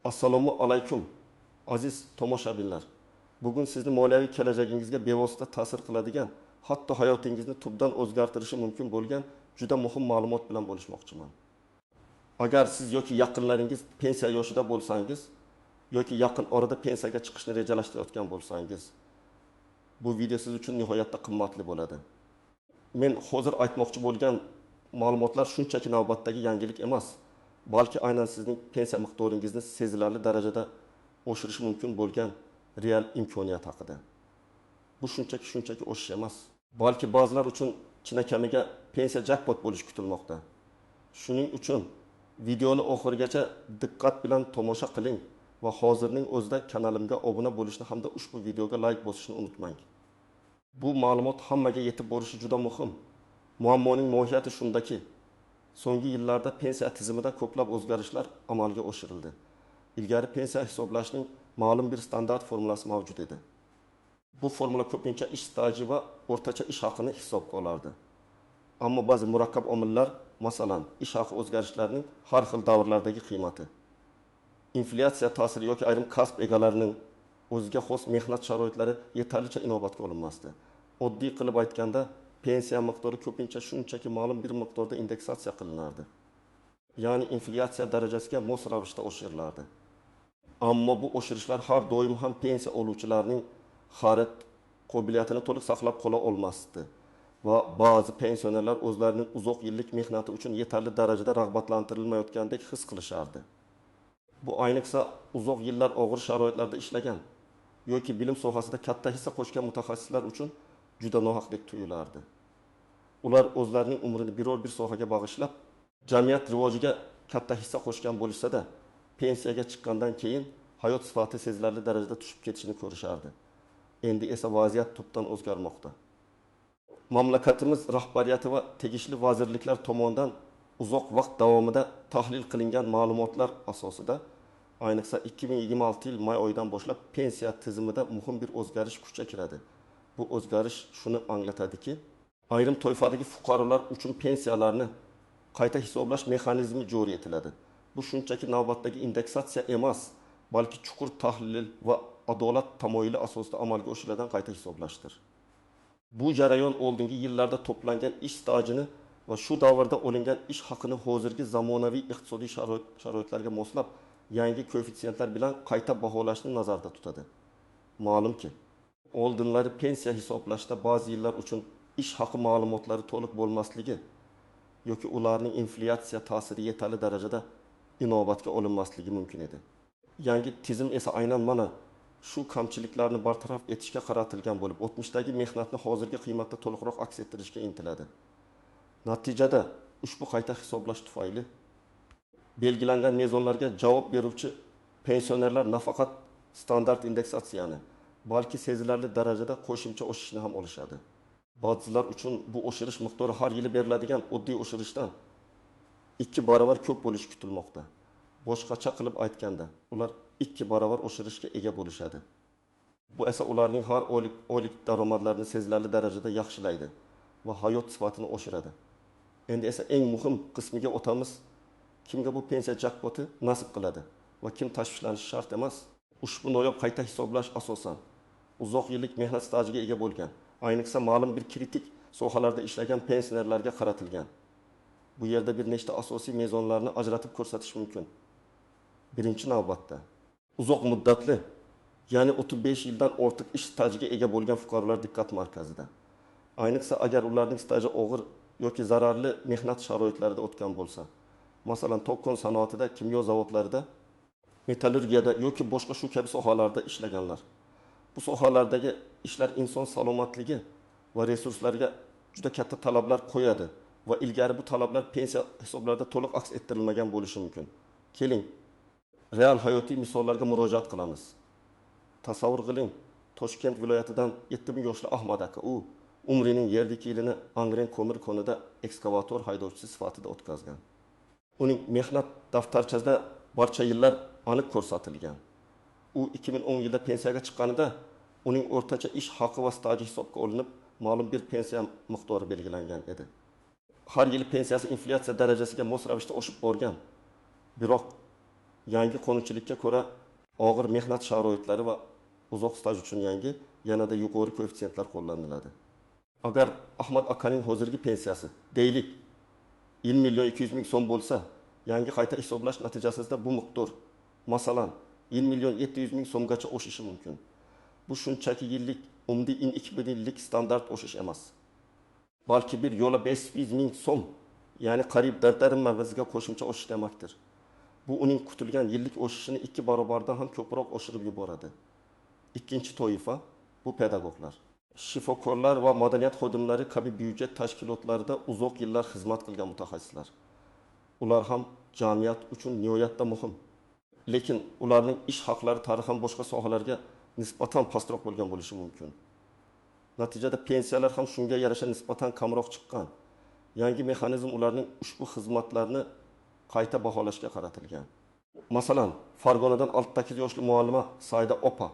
Assalomu alaykum, aziz tomoshabinlar. Bugun sizni moliyaviy kelajagingizga bevosita ta'sir qiladigan, hatto hayotingizni tubdan o'zgartirishi mumkin bo'lgan juda muhim ma'lumot bilan bo'lishmoqchiman. Agar siz yoki yaqinlaringiz pensiya yoshida bo'lsangiz yoki yaqin orada pensiyaga chiqishni rejalashtirayotgan bo'lsangiz, bu video siz uchun nihoyatda qimmatli bo'ladi. Men hozir aytmoqchi bo'lgan ma'lumotlar shunchaki navbatdagi yangilik emas, balki aynan sizning pensiya miqdoringizni sezilarli darajada oshirishi mumkin bo'lgan real imkoniyat haqida. Bu shunchaki oshish emas, balki ba'zilar uchun chinakamiga pensiya jackpot bo'lishi kutilmoqda. Shuning uchun videoni oxirigacha diqqat bilan tomosha qiling va hozirning o'zida kanalimga obuna bo'lishni hamda ushbu videoga like bosishni unutmang. Bu ma'lumot hammaga yetib borishi juda muhim. Muammoning mohiyati shundaki, so'nggi yillarda pensiya tizimida ko'plab o'zgarishlar amalga oshirildi. Ilgari pensiya hisoblashning ma'lum bir standart formulasi mavjud edi. Bu formula ko'pincha ish staji va o'rtacha ish haqini hisobga olardi. Ammo ba'zi murakkab omillar, masalan, ish haqi o'zgarishlarining har xil davrlardagi qiymati, inflyatsiya ta'siri yoki ayrim kasb egalarining o'ziga xos mehnat sharoitlari yetarlicha inobatga olinmasdi. Oddiy qilib aytganda, pensiya miqdori ko'pincha shunchaki ma'lum bir miqdorda indeksatsiya qilinardi. Ya'ni inflyatsiya darajasiga mos ravishda oshirilardi. Ammo bu oshirishlar har doim ham pensiya oluvchilarning xarid qobiliyatini to'liq saqlab qola olmasdi va ba'zi pensionerlar o'zlarining uzoq yillik mehnati uchun yetarli darajada rag'batlantirilmayotgandek his qilishardi. Bu ayniqsa uzoq yillar og'ir sharoitlarda ishlagan yoki bilim sohasida katta hissa qo'shgan mutaxassislar uchun juda nohaqdek tuyulardi. Ular o'zlarining umrini biror bir sohaga bag'ishlab, jamiyat rivojiga katta hissa qo'shgan bo'lishsa-da, pensiyaga chiqqandan keyin hayot sifati sezilarli darajada tushib ketishini ko'rishardi. Endi esa vaziyat tubdan o'zgarmoqda. Mamlakatimiz rahbariyati va tegishli vazirliklar tomonidan uzoq vaqt davomida tahlil qilingan ma'lumotlar asosida, ayniqsa 2026 yil may oyidan boshlab pensiya tizimida muhim bir o'zgarish kuchga kiradi. Bu o'zgarish shuni anglatadiki, ayrim toifadagi fuqarolar uchun pensiyalarni qayta hisoblash mexanizmi joriy etiladi. Bu shunchaki navbatdagi indeksatsiya emas, balki chuqur tahlil va adolat tamoyili asosida amalga oshiriladigan qayta hisoblashdir. Bu jarayon oldingi yillarda to'plangan ish stajini va shu davrda olingan ish haqini hozirgi zamonaviy iqtisodiy sharoitlarga moslab yangi koeffitsiyentlar bilan qayta baholashni nazarda tutadi. Ma'lumki, oldinlari pensiya hisoblashda ba'zi yillar uchun ish haqi ma'lumotlari to'liq bo'lmasligi yoki ularning inflyatsiya ta'siri yetarli darajada inobatga olinmasligi mumkin edi. Yangi tizim esa aynan mana shu kamchiliklarni bartaraf etishga qaratilgan bo'lib, o'tmishdagi mehnatni hozirgi qiymatda to'liqroq aks ettirishga intiladi. Natijada ushbu qayta hisoblash tufayli belgilangan mezonlarga javob beruvchi pensionerlar nafaqat standart indeksatsiyani, balki sezilarli darajada qo'shimcha oshishni ham olishadi. Ba'zilar uchun bu oshirish miqdori har yili beriladigan oddiy oshirishdan 2 barobar ko'p bo'lishi kutilmoqda. Boshqacha qilib aytganda, ular 2 barobar oshirishga ega bo'lishadi. Bu esa ularning har oylik daromadlarini sezilarli darajada yaxshilaydi va hayot sifatini oshiradi. Endi esa eng muhim qismiga o'tamiz. Kimga bu pensiya jackpoti nasib qiladi va kim tashvishlanishi shart emas? Ushbu noyob qayta hisoblash asosan uzoq yillik mehnat stajiga ega bo'lgan, ayniqsa ma'lum bir kritik sohalarda ishlagan pensionerlarga qaratilgan. Bu yerda bir nechta asosiy mezonlarni ajratib ko'rsatish mumkin. Birinchi navbatda uzoq muddatli, ya'ni 35 yildan ortiq ish stajiga ega bo'lgan fuqarolar diqqat markazida. Ayniqsa agar ularning staji og'ir yoki zararli mehnat sharoitlarida o'tgan bo'lsa, masalan, tok-kon sanoatida, kimyo zavodlarida, metallurgiyada yoki boshqa shu kabi sohalarda ishlaganlar. Bu sohalardagi ishlar inson salomatligi va resurslariga juda katta talablar qo'yadi va ilgari bu talablar pensiya hisoblarida to'liq aks ettirilmagan bo'lishi mumkin. Keling, real hayotiy misollarga murojaat qilamiz. Tasavvur qiling, Toshkent viloyatidan 70 yoshli Ahmad aka, u umrining yerdiki yilini Angren ko'mir konida ekskavator haydovchisi sifatida o'tkazgan. Uning mehnat daftarchasida barcha yillar aniq ko'rsatilgan. U 2010 yilda pensiyaga chiqqanida uning o'rtacha ish haqi va staji hisobga olinib, ma'lum bir pensiya miqdori belgilangan edi. Har yili pensiyasi inflyatsiya darajasiga mos ravishda oshib borgan. Biroq Yangi qonunchilikka ko'ra, og'ir mehnat sharoitlari va uzoq staj uchun yangi, yanada yuqori koeffitsiyentlar qo'llaniladi. Agar Ahmad akaning hozirgi pensiyasi, deylik, 1 200 000 so'm bo'lsa, yangi qayta hisoblash natijasida bu miqdor, masalan, 1 700 000 so'mgacha oshishi mumkin. Bu shunchaki yillik 1,2 yillik standart oshish emas. Balki bir yo'la 500 000 so'm, ya'ni qariyb 4,5 baravarga qo'shimcha oshish demakdir. Bu uning kutilgan yillik oshishini 2 barobardan ham ko'proq oshirib yuboradi. Ikkinchi toifa bu pedagoglar. Shifokorlar va madaniyat xodimlari kabi byudjet tashkilotlarida uzoq yillar xizmat qilgan mutaxassislar. Ular ham jamiyat uchun nihoyatda muhim. Lekin ularning ish haqlari tarixan boshqa sohalarga nisbatan pastroq bo'lgan bo'lishi mumkin. Natijada pensiyalar ham shunga yarasha nisbatan kamroq chiqqan. Yangi mexanizm ularning ushbu xizmatlarini qayta baholashga qaratilgan. Masalan, Farg'onadan 68 yoshli muallima Saida opa,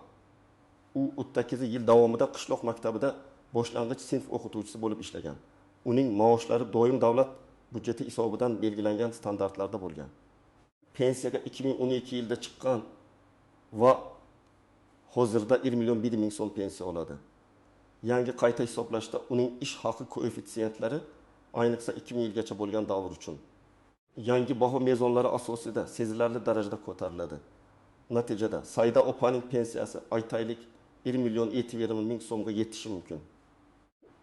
u 38 yil davomida qishloq maktabida boshlang'ich sinf o'qituvchisi bo'lib ishlagan. Uning maoshlari doim davlat byudjeti hisobidan belgilangan standartlarda bo'lgan. Pensiyaga 2012 yilda chiqqan va hozirda 1 1 million so'm pensiya oladi. Yangi qayta hisoblashda uning ish haqi koeffitsiyентлari, ayniqsa 2000 yilgacha bo'lgan davr uchun yangi baho mezonlari asosida sezilarli darajada ko'tariladi. Natijada Saida opaning pensiyasi, aytaylik, 1 750 ming so'mga yetishi mumkin.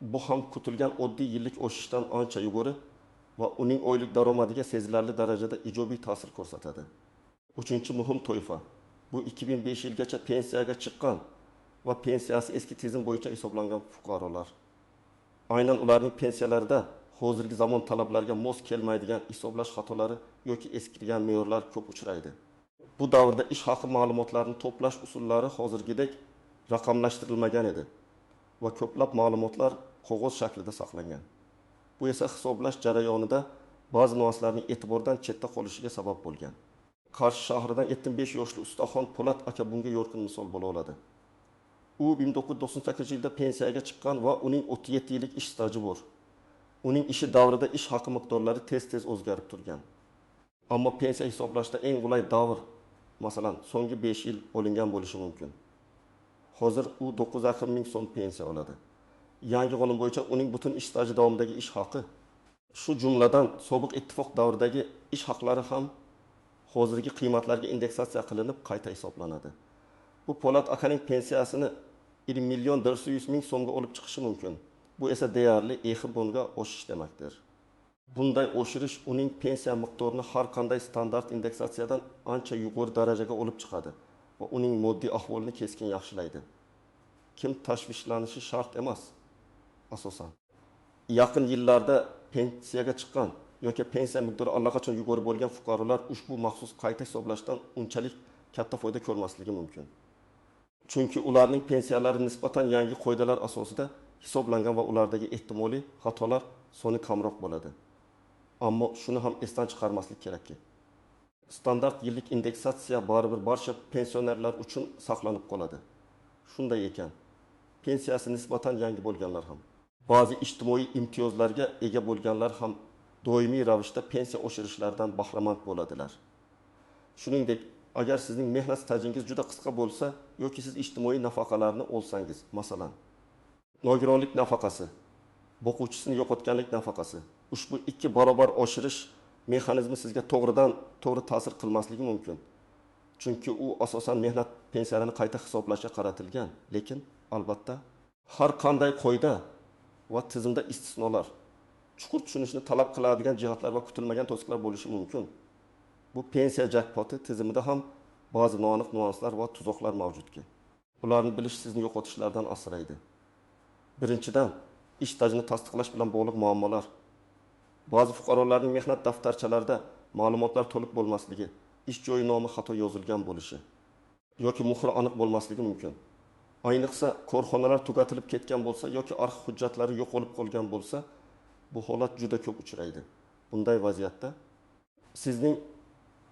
Bu ham kutilgan oddiy yillik oshishdan ancha yuqori va uning oylik daromadiga sezilarli darajada ijobiy ta'sir ko'rsatadi. Uchinchi muhim toifa bu 2005 yilgacha pensiyaga chiqqan va pensiyasi eski tizim bo'yicha hisoblangan fuqarolar. Aynan ularning pensiyalarida hozirgi zamon talablariga mos kelmaydigan hisoblash xatolari yoki eskirgan me'yorlar ko'p uchraydi. Bu davrda ish haqi ma'lumotlarini to'plash usullari hozirgidek raqamlashtirilmagan edi va ko'plab ma'lumotlar qog'oz shaklida saqlangan. Bu esa hisoblash jarayonida ba'zi nyuanslarning e'tibordan chetda qolishiga sabab bo'lgan. Qarshi shahridan 75 yoshli ustaxon Po'lat aka bunga yorqin misol bo'la oladi. U 1998 yilda pensiyaga chiqqan va uning 37 yillik ish staji bor. Uning ishi davrida ish haqi miqdorlari tez-tez o'zgarib turgan. Ammo pensiya hisoblashda eng qulay davr, masalan, so'nggi 5 yil olingan bo'lishi mumkin. Hozir u 9,5 ming so'm pensiya oladi. Yangi qonun bo'yicha uning butun ish staji davomidagi ish haqi, shu jumladan sobiq ittifoq davridagi ish haqlari ham hozirgi qiymatlarga indeksatsiya qilinib qayta hisoblanadi. Bu Po'lat akaning pensiyasini 1 400 000 so'mga olib chiqishi mumkin. Bu esa deyarli bunga oshish demakdir. Bunday oshirish uning pensiya miqdorini har qanday standart indeksatsiyadan ancha yuqori darajaga olib chiqadi va uning moddiy ahvolini keskin yaxshilaydi. Kim tashvishlanishi shart emas, asosan. Yaqin yillarda pensiyaga chiqqan yoki pensiya miqdori allaqachon yuqori bo'lgan fuqarolar ushbu maxsus qayta hisoblashdan unchalik katta foyda ko'rmasligi mumkin. Chunki ularning pensiyalari nisbatan yangi qoidalar asosida hisoblangan va ulardagi ehtimoliy xatolar soni kamroq bo'ladi. Ammo shuni ham esdan chiqarmaslik kerakki, standart yillik indeksatsiya baribir barcha pensionerlar uchun saqlanib qoladi. Shunday ekan, pensiyasi nisbatan yangi bo'lganlar ham, ba'zi ijtimoiy imtiyozlarga ega bo'lganlar ham doimiy ravishda pensiya oshirishlaridan bahramand bo'ladilar. Shuningdek, agar sizning mehnat stajingiz juda qisqa bo'lsa yoki siz ijtimoiy nafaqalarni olsangiz, masalan, nogironlik nafaqasi, boquvchisini yo'qotganlik nafaqasi, ushbu 2 barobar oshirish mexanizmi sizga to'g'ridan to'g'ri ta'sir qilmasligi mumkin. Chunki u asosan mehnat pensiyalarini qayta hisoblashga qaratilgan, lekin albatta har qanday qoida va tizimda istisnolar, chuqur tushunishni talab qiladigan jihatlar va kutilmagan to'siqlar bo'lishi mumkin. Bu pensiya jackpoti tizimida ham ba'zi noaniq nyuanslar va tuzoqlar mavjudki, ularni bilish sizni yo'qotishlardan asraydi. Birinchidan, ish stajini tasdiqlash bilan bog'liq muammolar. Ba'zi fuqarolarning mehnat daftarchalarida ma'lumotlar to'liq bo'lmasligi, ish joyi nomi xato yozilgan bo'lishi yoki muhri aniq bo'lmasligi mumkin. Ayniqsa korxonalar tugatilib ketgan bo'lsa yoki arxiv hujjatlari yo'qolib qolgan bo'lsa, bu holat juda ko'p uchraydi. Bunday vaziyatda sizning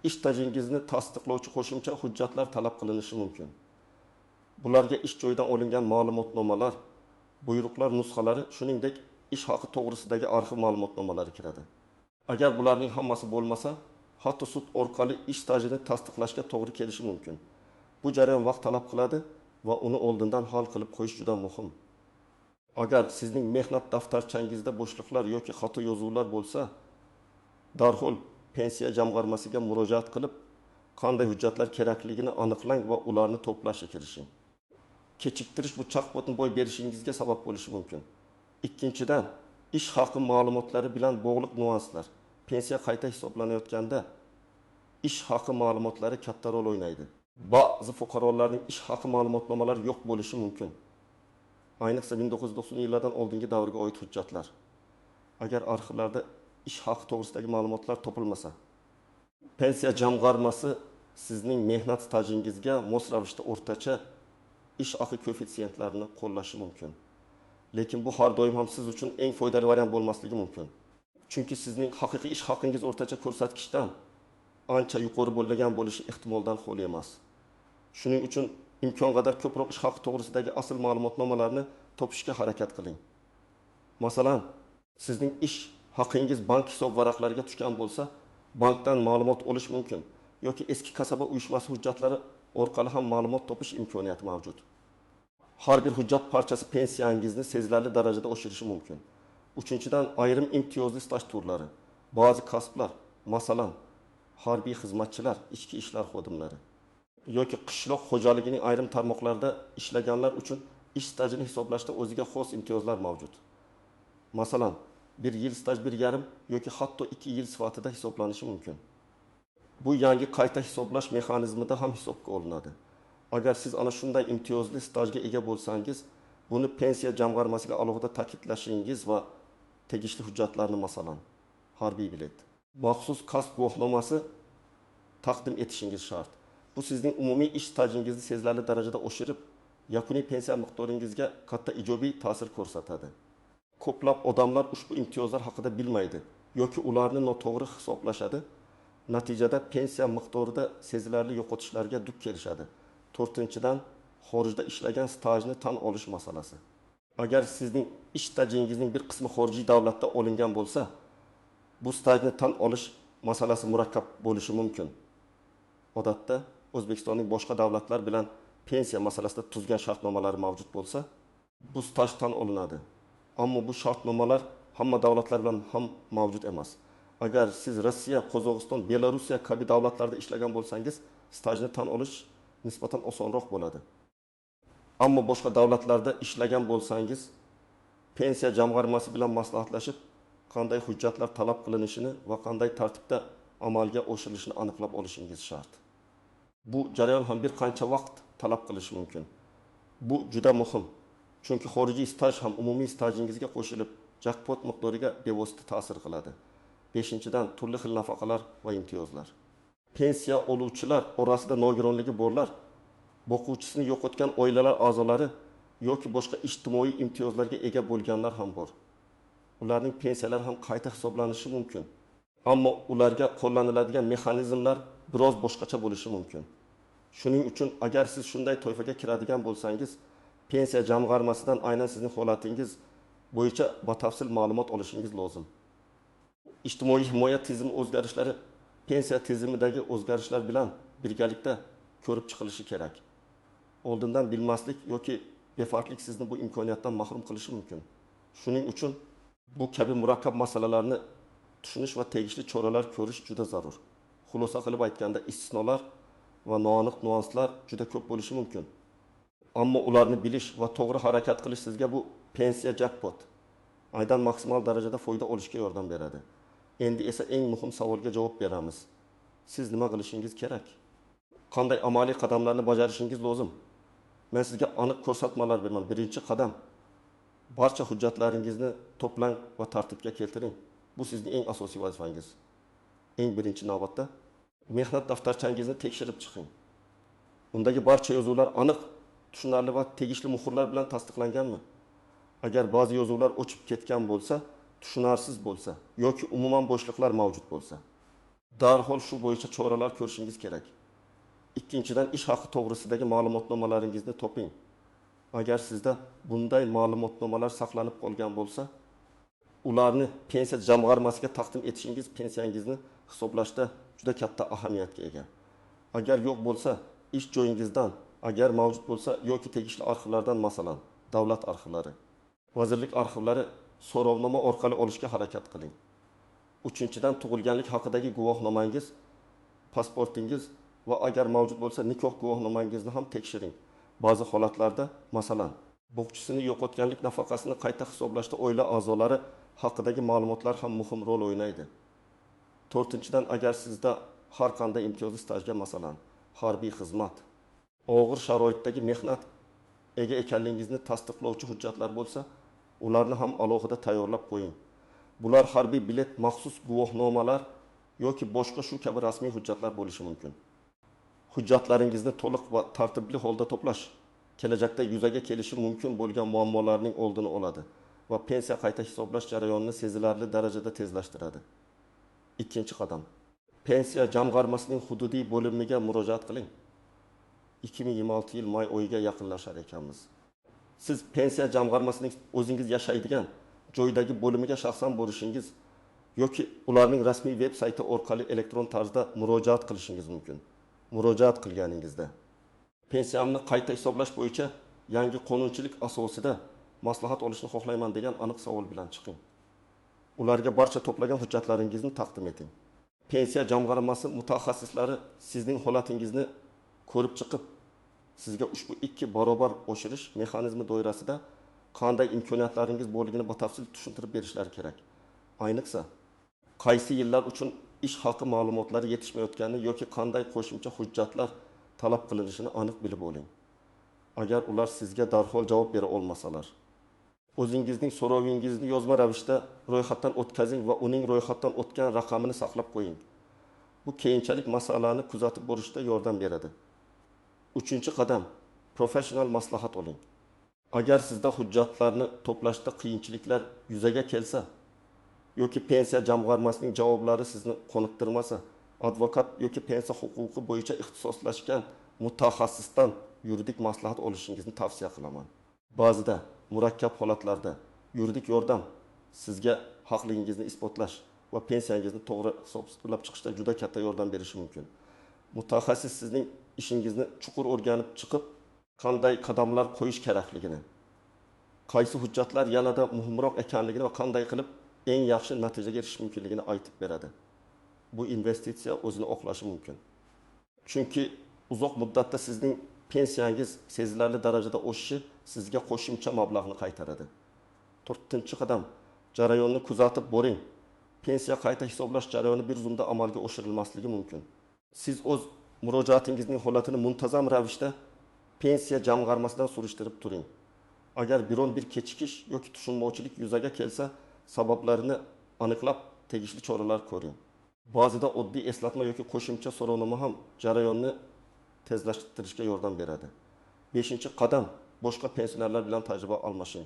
ish stajingizni tasdiqlovchi qo'shimcha hujjatlar talab qilinishi mumkin. Bularga ish joyidan olingan ma'lumotnomalar, buyruqlar nusxalari, shuningdek ish haqi to'g'risidagi arxiv ma'lumotnomalari kiradi. Agar bularning hammasi bo'lmasa, Hatto sud orqali ish stajini tasdiqlashga to'g'ri kelishi mumkin. Bu jarayon vaqt talab qiladi va uni oldindan hal qilib qo'yish juda muhim. Agar sizning mehnat daftarchangizda bo'shliqlar yoki xato yozuvlar bo'lsa, darhol pensiya jamg'armasiga murojaat qilib, qanday hujjatlar kerakligini aniqlang va ularni to'plashga kirishing. Kechiktirish bu jackpotni boy berishingizga sabab bo'lishi mumkin. Ikkinchidan, ish haqi ma'lumotlari bilan bog'liq nyuanslar. Pensiya qayta hisoblanayotganda ish haqi ma'lumotlari katta rol o'ynaydi. Ba'zi fuqarolarning ish haqi ma'lumotnomalari yo'q bo'lishi mumkin. Ayniqsa 1990-yillardan oldingi davrga oid hujjatlar. Agar arxivlarda ish haqi to'g'risidagi ma'lumotlar topilmasa, pensiya jamg'armasi sizning mehnat stajingizga mos ravishda o'rtacha ish haqi koeffitsiyentlarini qo'llashi mumkin. Lekin bu har doim ham siz uchun eng foydali variant bo'lmasligi mumkin. Chunki sizning haqiqiy ish haqingiz o'rtacha ko'rsatkichdan ancha yuqori bo'lgan bo'lishi ehtimoldan xoli emas. Shuning uchun imkon qadar ko'proq ish haqi to'g'risidagi asl ma'lumotnomalarni topishga harakat qiling. Masalan, sizning ish haqingiz bank hisob varaqlariga tushgan bo'lsa, bankdan ma'lumot olish mumkin yoki eski kasaba uyushmasi hujjatlari orqali ham ma'lumot topish imkoniyati mavjud. Har bir hujjat parchasi pensiyangizni sezilarli darajada oshirishi mumkin. Uchinchidan, ayrim imtiyozli staj turlari. Ba'zi kasblar, masalan, harbiy xizmatchilar, ichki ishlar xodimlari yoki qishloq xo'jaligining ayrim tarmoqlarida ishlaganlar uchun ish stajini hisoblashda o'ziga xos imtiyozlar mavjud. Masalan, 1 yil staj 1,5 yoki hatto 2 yil sifatida hisoblanishi mumkin. Bu yangi qayta hisoblash mexanizmida ham hisobga olinadi. Agar siz ana shunday imtiyozli stajga ega bo'lsangiz, buni pensiya jamg'armasiga alohida ta'kidlashingiz va tegishli hujjatlarni, masalan, harbiy bilet, maxsus kasb guvohnomasi taqdim etishingiz shart. Bu sizning umumiy ish stajingizni sezilarli darajada oshirib, yakuniy pensiya miqdoringizga katta ijobiy ta'sir ko'rsatadi. Ko'plab odamlar ushbu imtiyozlar haqida bilmaydi yoki ularni noto'g'ri hisoblashadi. Natijada pensiya miqdorida sezilarli yo'qotishlarga duch kelishadi. To'rtinchidan, xorijda ishlagan stajni tan olish masalasi. Agar sizning ish stajingizning bir qismi xorijiy davlatda olingan bo'lsa, bu stajni tan olish masalasi murakkab bo'lishi mumkin. Odatda O'zbekistonning boshqa davlatlar bilan pensiya masalasida tuzgan shartnomalari mavjud bo'lsa, bu staj tan olinadi. Ammo bu shartnomalar hamma davlatlar bilan ham mavjud emas. Agar siz Rossiya, Qozog'iston, Belorussiya kabi davlatlarda ishlagan bo'lsangiz, stajni tan olish nisbatan osonroq bo'ladi. Ammo boshqa davlatlarda ishlagan bo'lsangiz, pensiya jamg'armasi bilan maslahatlashib, qanday hujjatlar talab qilinishini va qanday tartibda amalga oshirilishini aniqlab olishingiz shart. Bu jarayon ham bir qancha vaqt talab qilishi mumkin. Bu juda muhim. Chunki xorijiy staj ham umumiy stajingizga qo'shilib, jackpot miqdoriga bevosita ta'sir qiladi. Beshinchidan, turli xil nafaqalar va imtiyozlar. Pensiya oluvchilar orasida nogironligi borlar, boquvchisini yo'qotgan oilalar a'zolari yoki boshqa ijtimoiy imtiyozlarga ega bo'lganlar ham bor. Ularning pensiyalari ham qayta hisoblanishi mumkin. Ammo ularga qo'llaniladigan mexanizmlar biroz boshqacha bo'lishi mumkin. Shuning uchun agar siz shunday toifaga kiradigan bo'lsangiz, pensiya jamg'armasidan aynan sizning holatingiz bo'yicha batafsil ma'lumot olishingiz lozim. Ijtimoiy himoya tizimi o'zgarishlari pensiya tizimidagi o'zgarishlar bilan birgalikda ko'rib chiqilishi kerak. Oldindan bilmaslik yoki befarqlik sizni bu imkoniyatdan mahrum qilishi mumkin. Shuning uchun bu kabi murakkab masalalarni tushunish va tegishli choralar ko'rish juda zarur. Xulosa qilib aytganda, istisnolar va noaniq nyuanslar juda ko'p bo'lishi mumkin. Ammo ularni bilish va to'g'ri harakat qilish sizga bu pensiya jackpot aydan maksimal darajada foyda olishga yordam beradi. Endi esa eng muhim savolga javob beramiz. Siz nima qilishingiz kerak? Qanday amaliy qadamlarni bajarishingiz lozim? Men sizga aniq ko'rsatmalar beraman. Birinchi qadam, barcha hujjatlaringizni to'plang va tartibga keltiring. Bu sizning eng asosiy vazifangiz. Eng birinchi navbatda mehnat daftarchangizni tekshirib chiqing. Undagi barcha yozuvlar aniq, tushunarli va tegishli muhrlar bilan tasdiqlanganmi? Agar ba'zi yozuvlar o'chib ketgan bo'lsa, tushunarsiz bo'lsa yoki umuman bo'shliqlar mavjud bo'lsa, darhol shu bo'yicha choralar ko'rishingiz kerak. Ikkinchidan, ish haqi to'g'risidagi ma'lumotnomalaringizni toping. Agar sizda bunday ma'lumotnomalar saqlanib qolgan bo'lsa, ularni pensiya jamg'armasiga taqdim etishingiz pensiyangizni hisoblashda juda katta ahamiyatga ega. Agar yo'q bo'lsa, ish joyingizdan, agar mavjud bo'lsa yoki tegishli arxivlardan, masalan, davlat arxivlari, vazirlik arxivlari, so'rovnoma orqali olishga harakat qiling. Uchinchidan, tug'ilganlik haqidagi guvohnomangiz, pasportingiz va agar mavjud bo'lsa, nikoh guvohnomangizni ham tekshiring. Ba'zi holatlarda, masalan, boquvchisini yo'qotganlik nafaqasini qayta hisoblashda oila a'zolari haqidagi ma'lumotlar ham muhim rol o'ynaydi. To'rtinchidan, agar sizda har qanday imtiyozli stajga, masalan, harbiy xizmat, og'ir sharoitdagi mehnat ega ekanligingizni tasdiqlovchi hujjatlar bo'lsa, ularni ham alohida tayyorlab qo'ying. Bular harbiy bilet, maxsus guvohnomalar yoki boshqa shu kabi rasmiy hujjatlar bo'lishi mumkin. Hujjatlaringizni to'liq va tartibli holda to'plash kelajakda yuzaga kelishi mumkin bo'lgan muammolarning oldini oladi va pensiya qayta hisoblash jarayonini sezilarli darajada tezlashtiradi. Ikkinchi qadam. Pensiya jamg'armasining hududiy bo'limiga murojaat qiling. 2026 yil may oyiga yaqinlashar ekanmiz. Siz pensiya jamg'armasining o'zingiz yashaydigan joydagi bo'limiga shaxsan borishingiz yoki ularning rasmiy veb sayti orqali elektron tarzda murojaat qilishingiz mumkin. Murojaat qilganingizda pensiyamni qayta hisoblash bo'yicha yangi qonunchilik asosida maslahat olishni xohlayman degan aniq savol bilan chiqing. Ularga barcha to'plagan hujjatlaringizni taqdim eting. Pensiya jamg'armasi mutaxassislari sizning holatingizni ko'rib chiqib, sizga ushbu 2 barobar oshirish mexanizmi doirasida qanday imkoniyatlaringiz borligini batafsil tushuntirib berishlari kerak. Ayniqsa, qaysi yillar uchun ish haqi ma'lumotlari yetishmayotganini yoki qanday qo'shimcha hujjatlar talab qilinishini aniq bilib oling. Agar ular sizga darhol javob bera olmasalar, o'zingizning so'rovingizni yozma ravishda ro'yxatdan o'tkazing va uning ro'yxatdan o'tgan raqamini saqlab qo'ying. Bu keyinchalik masalani kuzatib borishda yordam beradi. Uchinchi qadam, professional maslahat oling. Agar sizda hujjatlarni to'plashda qiyinchiliklar yuzaga kelsa yoki pensiya jamg'armasining javoblari sizni qoniqtirmasa, advokat yoki pensiya huquqi bo'yicha ixtisoslashgan mutaxassisdan yuridik maslahat olishingizni tavsiya qilaman. Ba'zida murakkab holatlarda yuridik yordam sizga haqligingizni isbotlash va pensiyangizni to'g'ri hisoblab chiqishda juda katta yordam berishi mumkin. Mutaxassis sizning ishingizni chuqur o'rganib chiqib, qanday qadamlar qo'yish kerakligini, qaysi hujjatlar yanada muhimroq ekanligini va qanday qilib eng yaxshi natijaga erishish mumkinligini aytib beradi. Bu investitsiya o'zini oqlashi mumkin. Chunki uzoq muddatda sizning pensiyangiz sezilarli darajada oshishi sizga qo'shimcha mablag'ni qaytaradi. To'rtinchi qadam, jarayonni kuzatib boring. Pensiya qayta hisoblash jarayoni bir zumda amalga oshirilmasligi mumkin. Siz o'z murojaatingizning holatini muntazam ravishda pensiya jamg'armasidan surishtirib turing. Agar biron bir kechikish yoki tushunmovchilik yuzaga kelsa, sabablarini aniqlab tegishli choralar ko'ring. Ba'zida oddiy eslatma yoki qo'shimcha so'rovnoma ham jarayonni tezlashtirishga yordam beradi. 5 qadam, boshqa pensionerlar bilan tajriba almashing.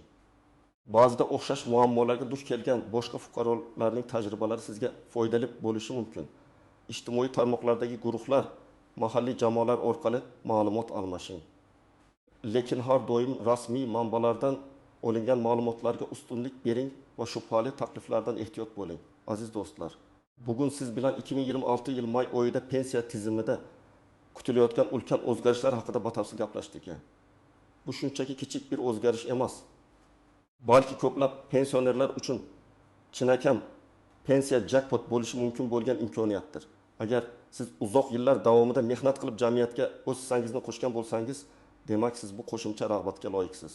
Ba'zida o'xshash muammolarga duch kelgan boshqa fuqarolarning tajribalari sizga foydali bo'lishi mumkin. Ijtimoiy tarmoqlardagi guruhlar, mahalliy jamoalar orqali ma'lumot almashing. Lekin har doim rasmiy manbalardan olingan ma'lumotlarga ustunlik bering va shubhali takliflardan ehtiyot bo'ling. Aziz do'stlar, bugun siz bilan 2026 yil may oyida pensiya tizimida kutilayotgan ulkan o'zgarishlar haqida batafsil gaplashdik. Bu shunchaki kichik bir o'zgarish emas, balki ko'plab pensionerlar uchun chinakam pensiya jackpot bo'lishi mumkin bo'lgan imkoniyatdir. Agar siz uzoq yillar davomida mehnat qilib jamiyatga o'z hissangizni qo'shgan bo'lsangiz, demak siz bu qo'shimcha rag'batga loyiqsiz.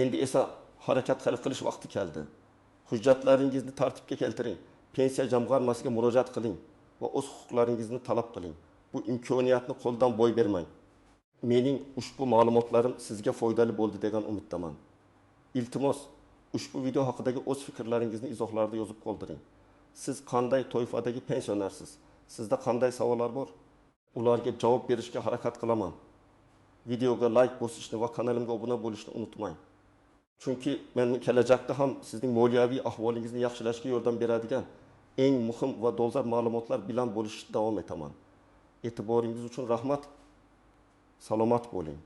Endi esa harakat qilish vaqti keldi. Hujjatlaringizni tartibga keltiring, pensiya jamg'armasiga murojaat qiling va o'z huquqlaringizni talab qiling. Bu imkoniyatni qo'ldan boy bermang. Mening ushbu ma'lumotlarim sizga foydali bo'ldi degan umiddaman. Iltimos, ushbu video haqidagi o'z fikrlaringizni izohlarda yozib qoldiring. Siz qanday toifadagi pensionersiz? Sizda qanday savollar bor? Ularga javob berishga harakat qilaman. Videoga like bosishni va kanalimga obuna bo'lishni unutmang. Chunki men kelajakda ham sizning moliyaviy ahvolingizni yaxshilashga yordam beradigan eng muhim va dolzarb ma'lumotlar bilan bo'lishni davom etaman. E'tiboringiz uchun rahmat. Salomat bo'ling.